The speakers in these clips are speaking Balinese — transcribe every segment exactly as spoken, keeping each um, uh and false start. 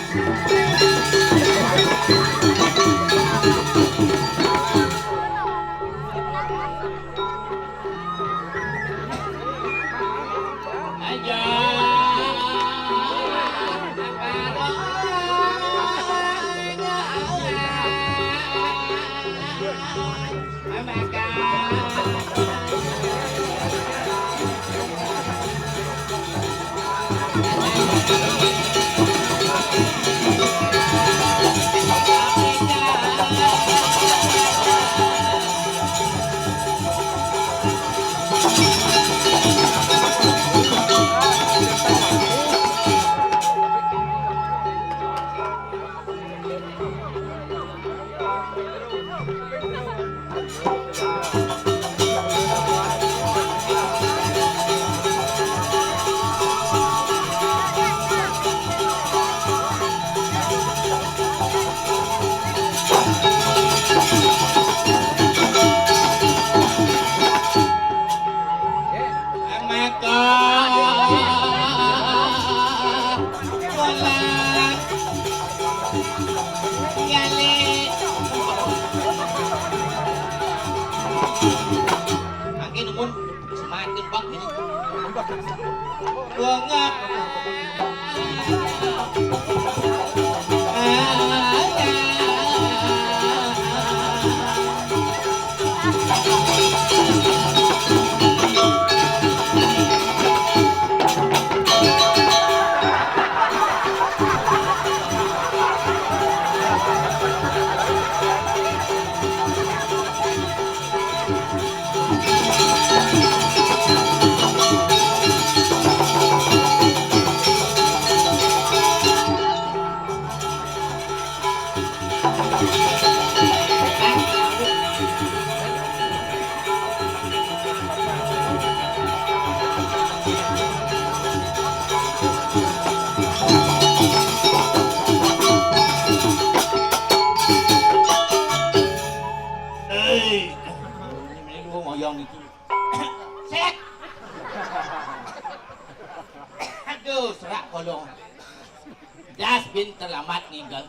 Angke nemun semakin bak ini. Bunga. Hei, ini mending gua ngoyong itu. Set. Aduh, serak kolong. Das bin terlambat ninggal.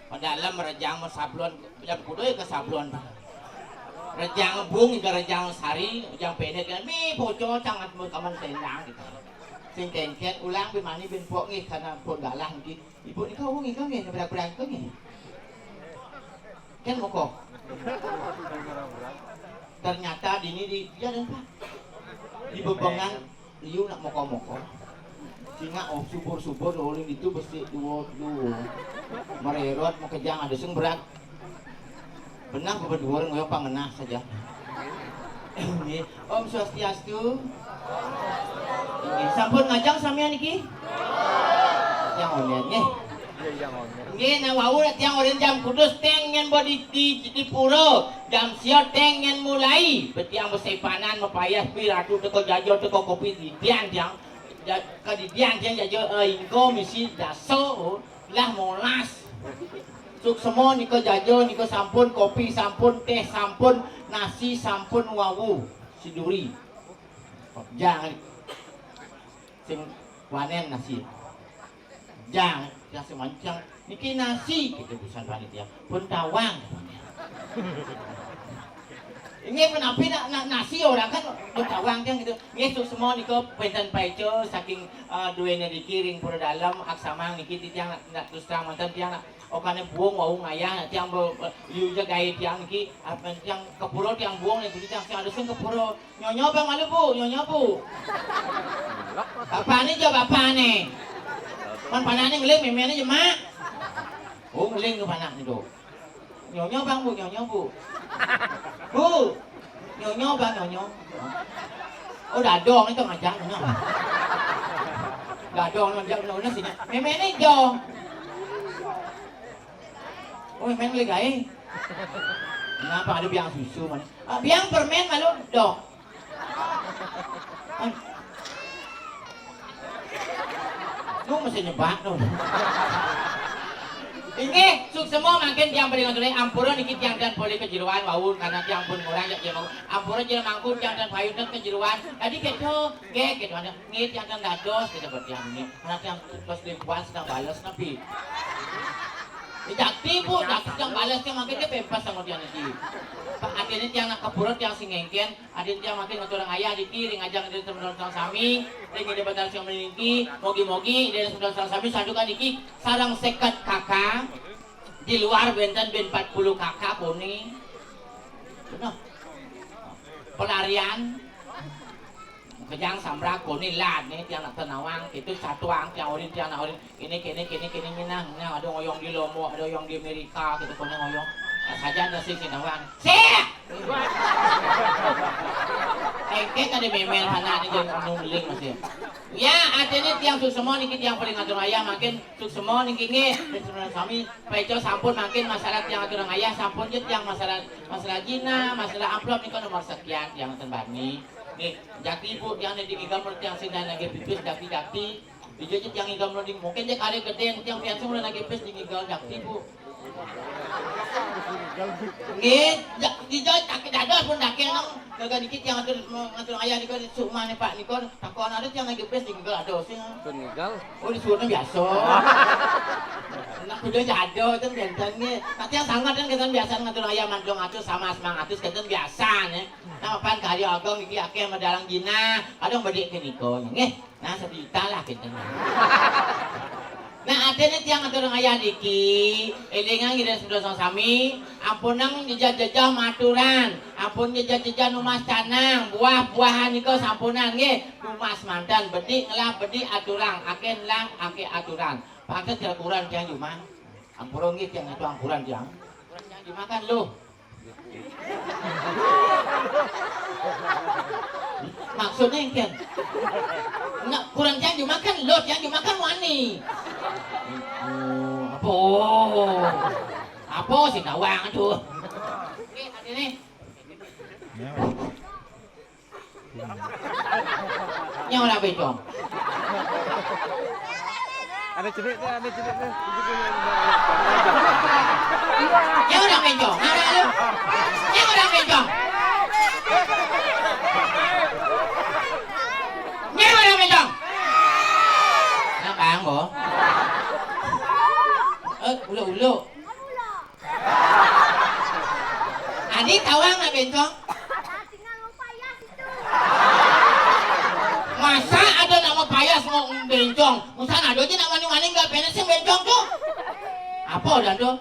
Padahal rejang sablon, jam kudu ka sablon. Rejang bung ka rejang sari, rejang pendek kan. Mi poco sangat mun kaman tendang gitu. Sing kengken ulang bin mani bin pok nggih karena pun galah nggih. Ibu nika wong nika nggih nabrak-brak nggih. Kan moko. Ternyata dini di dia ada apa? Di bebengan liu nak moko-moko. Singa oh subur-subur ulin itu besi dua dua. Mererot makejang ada sing berat. Benang berdua orang ngoyong pangenah saja. Nggih. Om Swastiastu. Nggih, sampun ngajeng samian niki? Yang online nggih. Nggih, nah wau tiang orang jam kudus teng nyen bo di, di, di pura. Jam sia teng nyen mulai. Betiang besepanan mepayas pi ratu teko jajo teko kopi di tiang tiang. Ja-, ka di tiang tiang jajo, eh, ingko misi daso, oh. Lah molas. Suksema nika jaja nika sampun, kopi sampun, teh sampun, nasi sampun wau. Siduri. Jang sing wanen nasi. Jang, jang sing wancang. Niki nasi, gitu, pisan panitia. Pun tawang. Inggih menapi nak, nak nasi orang kan betawang kan gitu. Nggih suksma nika wénten paica saking, eh, duéné niki ring Pura Dalem, aksamang niki titiang nak, nak terus terang manten tiang nak okané buung wau ngayah nak tiang be, be, liu ja gaé tiang niki, apa tiang ke pura tiang buung niki tiang sing ada sing ke pura. Nyonya bang malu Bu, nyonya Bu. Bapané ja bapané. Man panané ngeling méméné ja mak. Oh ngeling ke panak niki. Nyonya bang Bu, nyonya Bu. Bu, nyonya bang, nyonya. Oh dadong itu ngajak nyonya. Dadong ngajak nyonya sini. Méméné jo. Oh mémén lagi gaé. Kenapa ada biang susu mana? Ah, biang permen malu dong. An-, nu mesti nyebak nu. Inggih, suksma mangkin tiang paring aturang, ampura niki tiang tan polih kajeroan wau, karena tiang pun ngorang jak jero mangku. Ampura jero mangku tiang tan payu tan kajeroan. Dadi kéto, nggih, kéto ada. Nggih, tiang tan dados, kéto berarti nggih. Karena tiang terus limpuan sedang bales napi. Jakti, Bu, jakti sedang bales, tiang mangkin dia pempas sama tiang niki. Pak, artinya tiang nak kapura, tiang sing ngéngkén, Adin tiang mangkin ngaturang ayah niki ring ajeng Ida Dané Sembah Sareng Sami, ring Ida Batara Sing Mriki, mogi-mogi Ida Dané Sembah Sareng Sami santukan niki sareng séket kaka, di luar wénten bin empat puluh kaka koné. Bener. Pelarian. Kejang samrak koné lad né tiang nak nawang, kéto satuang tiang ulin, tiang nak ulin. Kéné, kéné, kéné, kéné, ngenah, ngenah, ada ngoyong di Lombok, ada ngoyong di Amerika, kéto koné ngoyong. Nah, sajan dah sing nawang. Sik! Engké kada mémél anak né, jangan anu meling masih. Ya, artinya tiang suksma niki tiang paling ngatur ayah, mangkin suksma niki nggih, sami paica sampun mangkin masalah tiang ngatur ayah, sampun ja tiang masalah, masalah jinah, masalah amplop nika nomor sekian tiang ten bani. Nggih, jati Ibu tiang né dingigel mun tiang sing nagih pipis jati-jati. Dija ja tiang ngigel mriki, mungkin ja kali gedé, tiang pian sing nagih pis di ngigel jakti, Bu. Nggih, ja-, dija jakti dados pun dakil nang. Gaga niki tiang ngatur, ngatur ayah nika, sumah né Pak nika, takon ada tiang nagih pis di ngigel ada sing. Pun ngigel. Oh, disuruhnya biasa. Nak kuda jado ten kénten nggih. Nah, tiang sanget ten kénten biasa ngatur ayah mandung atus sama semang atus kénten biasa né. Nah, pan karya ageng iki akéh medalang jinah, kadang bedik ké nika nggih. Nah, sejuta lah kita. Nah, artinya tiang ngatur ayah niki, élingang Ida Dané Sembah Sareng Sami, ampunang jejah-jejah maturan, ampun jejah-jejah numas canang, buah-buahan nika sampunang nggih, numas manten, bedik ngelah bedik aturang, akéh ngelah akéh aturang. Pantes cara kurang tiang jumah. Ampura nggih tiang ngatur ampura tiang. Kurang tiang jumah kan lho. Maksudnya engkén. Nak kurang tiang jumah kan lho, tiang jumah kan wani. Oh, apa? Apa sing nawang tuh? Oké, artinya. Nyau nak bencong. Ada cenik tu, ada cenik tu. Nyau nak bencong. Ada lu. Nyau nak bencong. Nyau nak bencong. Nak bang, bo. Eh, uluk-uluk. Adi tawang nak bencong? Masa ada nama payas mau bencong? Masa ada aja nak maning-maning gak beres sih bencong tuh? Apa dan tuh?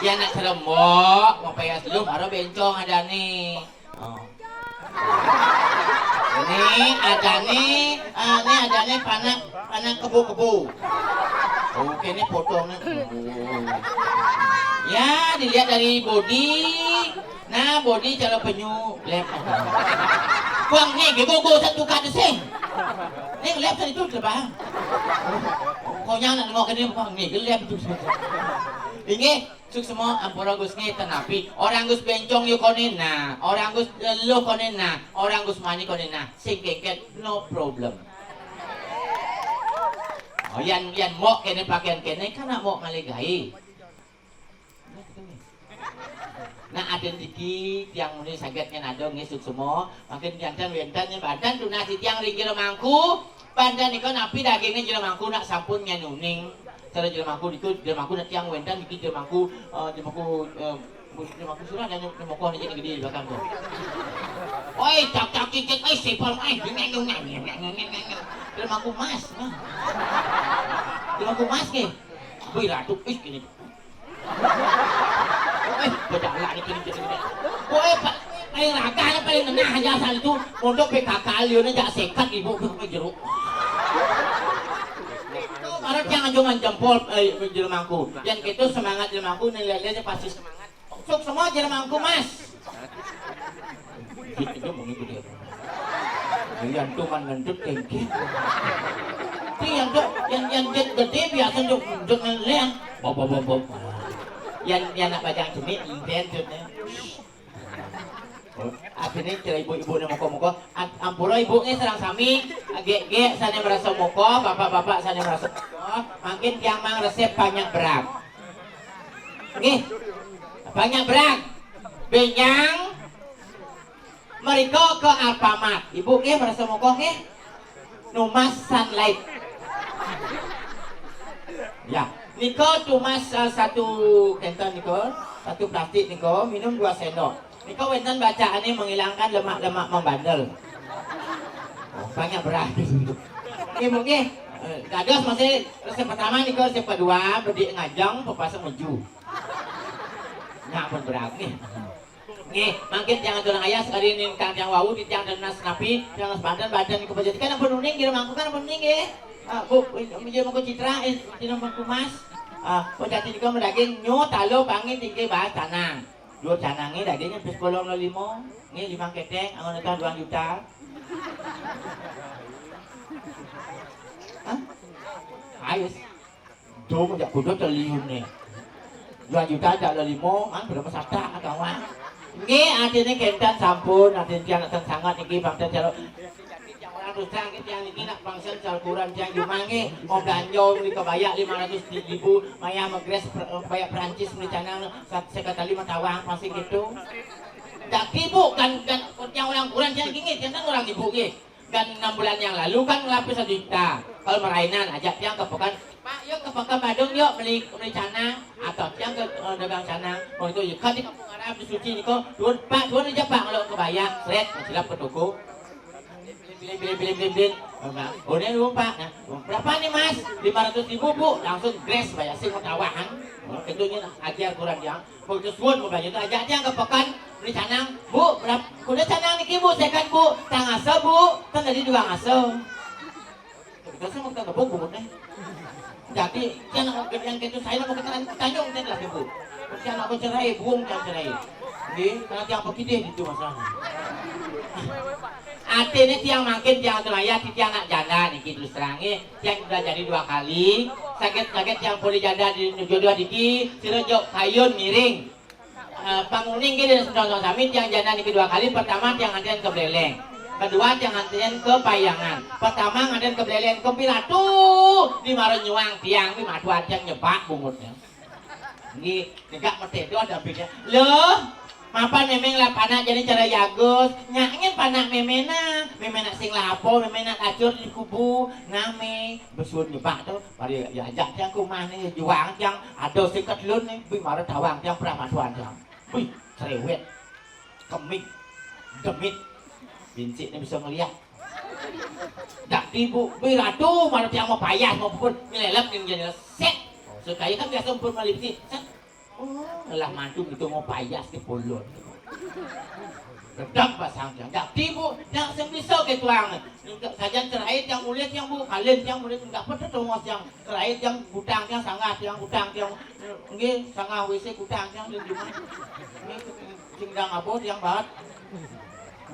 Ya nak serembok, mau payas lu baru bencong ada nih. Oh. Ini ada nih, ah, ini ada nih panak, panak kebo-kebo. Oké, ini potongnya. Ya, dilihat dari body. Nah, body cara penyu lep. Buang nih, gebo go satu kada sih. Nih lep satu itu terbang. Konyang nak nengok ini buang nih, gelap itu. Inggih. Suksma ampura Gus nggih, ten napi. Orang Gus bencong yo koné nah, orang Gus leluh koné nah, orang Gus mani koné nah. Sing kéngkén no problem. Oh, yan, yan mok kéné pakaian kéné, kan nak mok ngalih gaé. Nah, ada niki tiang muni saget nyen ada nggih suksma. Mangkin janten wénten nyen banten tunas tiang ring jero mangku. Banten nika napi dagingnya jero mangku nak sampun nyen uning. Cara jero mangku niku, jero mangku nak tiang wénten niki jero mangku, eh, jero mangku, eh, jero mangku surah dan jero mangku aja gedé di belakang tuh. Oi, cak cak cik cik, oi, sepal, oi, neng neng neng neng neng neng neng. Jero mangku mas, nah. Jero mangku mas nggih. Wih, ratu, ih, gini. Eh, bedalan iki, iki, iki. Kowe pa-, paling ragane paling ngenah aja asal itu mondok P K K liune jak seket ibu ke jeruk. Marep yang anjungan jempol, eh, jero mangku. Yang itu semangat jero mangku, nilai-nilainya pasti semangat. Suksma jero mangku, Mas. Gitu, mungkin gitu. Yan tuh man ngentut kengki. Ti yan tuh, yan, yan jet gedé biasa untuk ngentut ngelian. Bob, bob, bob, bob. Yan, yan nak bajang cemik, inden tuh, ya. Oh, Artiné cara ibu-ibu né muka-muka, ampura ibu nggih sareng sami, gek-gek sané marasa muka, bapak-bapak sané marasa muka, mangkin tiang mang resep panyak berag. Nggih. Panyak berag. Bénjang mrika ka Alfamart. Ibu nggih marasa muka nggih. Numas Sunlight. Ya, nika tumas, eh, satu kénten nika, satu plastik nika, minum dua sendok. Nika wénten bacaané menghilangkan lemak-lemak membandel. Oh, panyak berag. Nggih, Bu, nggih. Eh, dados masih resep pertama nika, resep kedua, bedik ngajeng, pepasang meju. Nyak pun berag nggih. Nggih, mangkin tiang aturang ayah sakadi ningkang tiang wau, titiang dados napi, tiang sepanten badan niku pajatikan ampun uning, kira mangku kan ampun uning nggih. Ah, Bu, inggih mangku citra, eh, tina mangku mas. Ah, pun jati nika madaging nyu, talu, pangi, tinggi, baas, canang. Dua canangé dagingé pis bolong lima, nggih lima ketek, angon utang dua juta. Hah? Ais. Dong jak kudu teliune. Dua juta jak lima, kan berapa satak kawan. Nggih, artiné kénten sampun, artiné tiang ten sangat niki bangsa jero. Orang dosa nggih tiang niki nak bangsa jero kuran tiang jumah nggih. Mau belanja beli kebaya lima ratus ribu, maya megres per-, kebaya Perancis beli canang sat-, sekali matawang pasti gitu. Dadi Bu, kan, kan tiang orang kuran tiang niki nggih, tiang kan orang ibu nggih. Kan enam bulan yang lalu kan ngelapis satu juta. Kalau merainan, ajak tiang ke pekan. "Pak, yuk ke pekan Badung yuk, beli, beli canang." Atau tiang ke, eh, dagang canang. Mau itu yuk, kan di Kampung Arab, di Suci niko, "Tuan, Pak, tuan aja Pak, kalau kebayang." Sret, silap ke toko. Bilin, bilin, bilin, bilin, bilin. Nah, oh, ini dulu, Pak. Nah, "Berapa nih, Mas?" "Lima ratus ribu, Bu." Langsung gres bayar sing matawahan. Oh, itu nya ajar kurang tiang. Begitu suwun, mau belanja itu aja tiang ke pekan, beli canang. "Bu, berapa? Kuda canang niki, Bu, seket, Bu." "Tang asa, Bu." Kan tadi dua asa. Kita sama kita gebuk bungut nih. Jadi, tiang gedean gitu, saya mau kita tanya mungkin lah, Bu. Tiang aku cerai, buang tiang cerai. Nggih, karena tiang pekidih gitu masalahnya. Artinya tiang mangkin, tiang tuh ayah, tiang nak janda niki terus terang, nggih. Tiang sudah jadi dua kali. Sakit-sakit tiang boleh janda di jodoh niki, sira jok kayun miring. Eh, panguning nggih, dari sedaya sami tiang janda niki dua kali. Pertama tiang nganten ke Beleleng. Kedua tiang nganten ke Payangan. Pertama nganten ke Beleleng, ke Piratu, di mara nyuang tiang, di madu tiang nyebak bungutnya. Nggih, negak metedo ada beda. Loh, mapan memeng lah panak jadi cara jagus. Nyakin panak memena, memena sing lah apa, memena kacur di kubu. Name, besun nyebak tuh. Mari ya ajak tiang ke rumah nih, juang tiang, ada sing kedlun nih, bi mara tawang tiang, pramatuan tiang. Wih, cerewet, kemik, demit, bincik nih bisa ngeliat. Dak ibu, bi ratu, mara tiang mau payah, mau pun nyelelep nih jadi set. Sekali kan biasa pun melipsi, set. Oh, lah mantu gitu mau payas ke pulun. Gedeg basang tiang. Dak ibu, yang sing bisa ke tuang. Sajan cerai tiang mulih tiang bu, kalin tiang mulih, enggak pedet rumah tiang. Cerai tiang gudang tiang sangat, tiang gudang tiang. Nggih, sangat W C gudang tiang di rumah. Nggih, sing ndang apa tiang banget.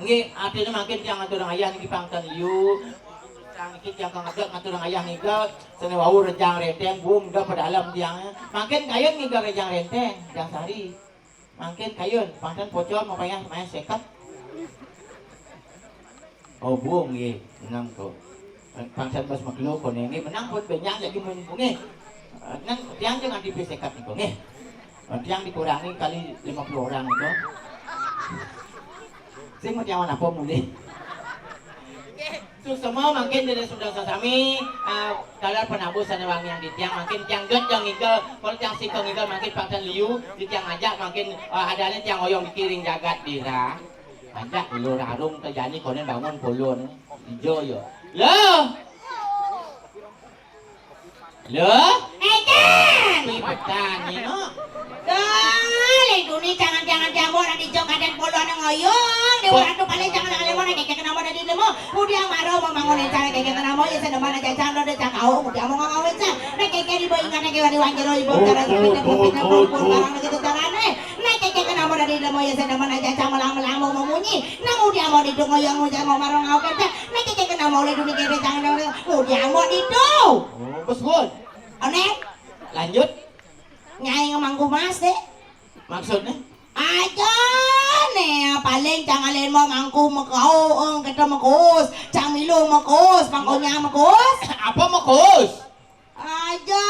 Nggih, artinya mangkin tiang ngatur ayah niki pangten liu. Tiang niki tiang kang ngedek ngatur ayah niki. Sene wau rejang renteng, bung, dah pedalem tiang. Mangkin kayun ngiga rejang renteng, jang sari. Mangkin kayun, pangten pocor mau payah, payah seket. Oh, bung, nggih, menang kok. Pangsen bas maklo, kone nggih, menang pun banyak jadi main bunge. Nang tiang jangan di seket niku, nggih. Tiang dikurangi kali lima puluh orang itu. Sing mau tiang apa mulih? Suksma mangkin dari sudah sami, eh, dalam penabuh sana wangi yang di tiang, mangkin tiang dot yang ngigal, kalau tiang siko ngigal mangkin pakan liu, di tiang ajak mangkin, eh, adanya tiang oyong dikiring jagat dira. Ajak dulu rarung terjadi konen bangun pulun. Ijo yo. Loh. Loh? Edan! Pipetan, ya, no? Loh, le duni jangan-jangan jamu orang di jok kaden polo nang oyong. Dewa ratu paling jangan nang lemo nang keke kenamo dari lemo. Mudiang maro mau mangun encar keke kenamo ya sedeman aja cang lo de cang au. Mudiang mau ngau encar. Nang keke di boy ingat nang kewa di wanjero ibu cara sipit dan pepit nang pun pun barang gitu carane. Nang keke kenamo dari lemo ya sedeman aja cang melang-melang mau memunyi. Nang mudiang mau di dong oyong mudiang mau maro ngau kete. Nang keke kenamo le duni keke jangan lo. Mudiang mau di do. Oh, bos bun. Onek. Lanjut. Nyai ngemangku mas deh. Maksudnya? Aja né, paling cang alin mo mangku mekau, eng keta mekus, cang milu mekus, mangkunya mekus. Apa mekus? Aja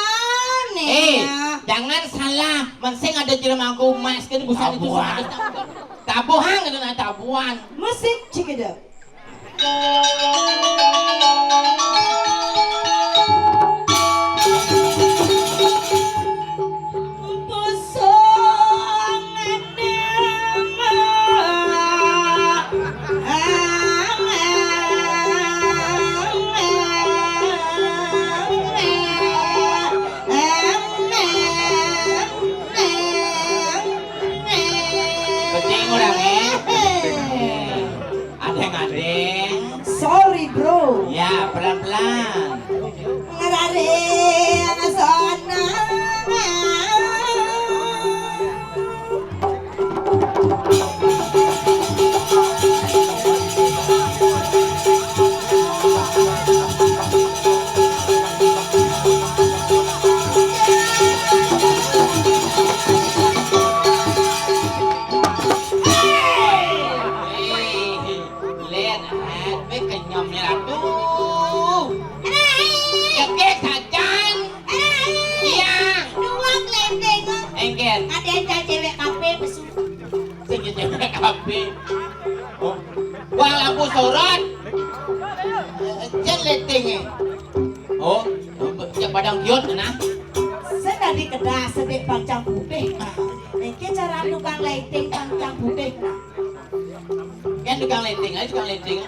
né. Eh, jangan salah. Mensing ada jelema mangku emas kan busan itu. Tabuhan. Tabuhan itu nah tabuhan. Musik cekidep. Penting orang, eh. Adeng, adeng. Sorry, bro. Ya, pelan-pelan. Ngerare sono. Len, ah, kowe kenyom ya, aduh. Anak ai. Keke sajan. Anak ai. Iya. Dua kelenteng. Engken. Ada yang cewek kafe pesu. Sing cewek kafe. Oh. Wah, lampu sorot. Jen leting, eh. Oh, ya padang kiot nah. Saya tadi kedah sedek pancang putih. Nah, iki cara tukang lighting pancang putih. Nah. Kan tukang lighting aja, tukang lighting.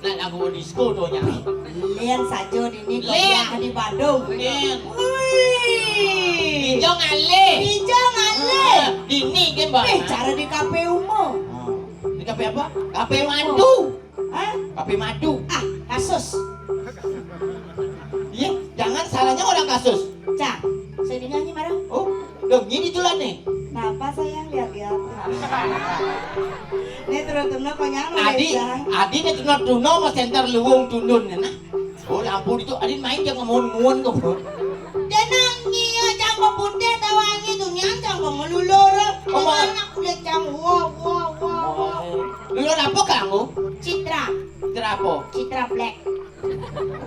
Nah, aku mau disco tuh nya. Lian saja dini kuliah di Bandung. Kan. Wih. Hijau ngalih. Hijau ngalih. Ah, dini kan, Bang. Eh, cara di kafe umum. Di kafe apa? Kafe madu. Hah? Kafe madu. Ah, kasus. Iya, jangan salahnya orang kasus. Cak, saya dinyanyi marah. Oh, dong ini tuh nih. Kenapa sayang lihat-lihat? Ini terus tuh konyang. Adi, Adi ini tuh tuh mau center luwung tundun ya nah. Oh, lampu itu Adi main jangan muun-muun kok. Jangan nyi, jangan putih tawangi dunia jangan melulur. Oh, anak kulit jangan wow wow wow. Lulur apa kamu? Citra. Citra apa? Citra Black.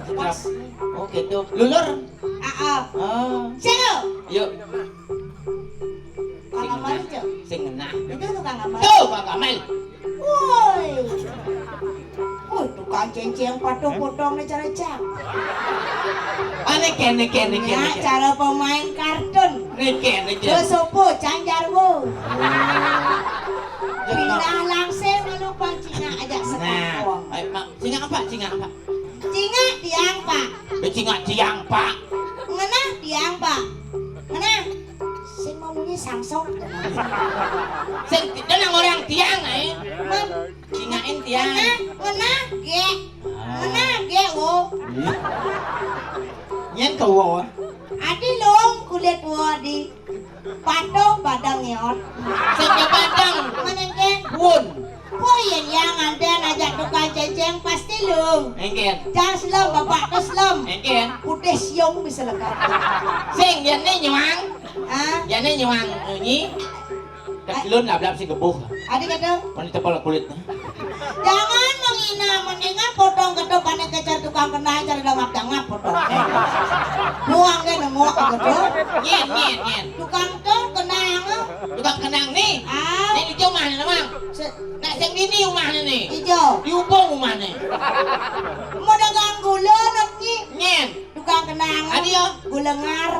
Citra. Oh gitu. Lulur. Ah, ah. Oh. Siapa? Yuk. Kang Amal itu. Sing ngenah. Itu tukang Amal. Tuh, Kang Amal. Woi. Woi, tukang cenceng patung potong nih cara cang. Ah, niki, niki, niki. Ya, cara pemain kartun. Niki, niki. Terus sopo, Cang Jarwo. Pindah langsung lalu Bang Cina aja. Nah, sekarang. Ayo, Mak. Cingak apa? Cingak apa? Cingak tiang, Pak. Eh, cingak tiang, Pak. Ngenah tiang, Pak. Ngenah. Sing mau bunyi sangsong. Sing tenang orang tiang, eh. Men. Cingakin tiang. Ngenah, ngenah, ge. Ah. Ngenah, ge, wo. Iya. Nyen ke wo. Adi long kulit wo di. Patuh padang ngeot. Sing ke padang. Menengke. Wun. Wah, yen yang nganten aja tukang ceceng pasti lung. Engken. Jas lem, bapak tes lem. Engken. Putih siung bisa lekat. Sing, yen ne nyuang. Ah? Yen ne nyuang, nyi. Ketelun lablab sing gebuh. Ada kata? Pan tepal kulit. Jangan menghina, mendingan potong ketup ane kejar tukang kenang cari dangap-dangap potong. Muang ke nemu ketup. Nyen, nyen, nyen. Tukang tuh kenang. Tukang kenang nih. Ah. Nek ijo mana, Mang? Se- Nek sing dini umahne nih. Ijo. Di Ubung umahne. Mau dagang gula nak ni. Nyen. Tukang kenang. Adi yo. Gula ngar.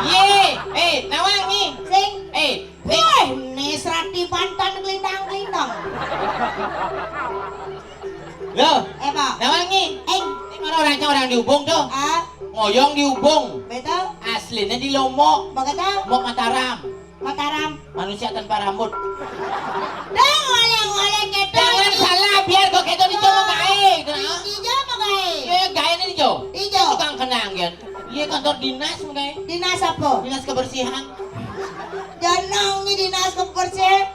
Ye, eh, nawang nih. Sing. Eh, nih. Woi, nih serati pantan kelintang-kelintang. Loh, eh, Pak. Nawang nih. Eh. Ini mana orang orang di Ubung tuh? Ah. Ngoyong di Ubung. Betul. Aslinya di Lombok. Begitu. Lombok Mataram. Mataram. Manusia tanpa rambut. Dong, oleh-oleh keto. Jangan salah, biar kok keto dico mau gae, gitu, ah. Ijo mau gae. Eh, gae ini dico. Ijo. Tukang kenang, ya. Iya, kantor dinas mau gae. Dinas apa? Dinas kebersihan. Jangan nih dinas kebersihan.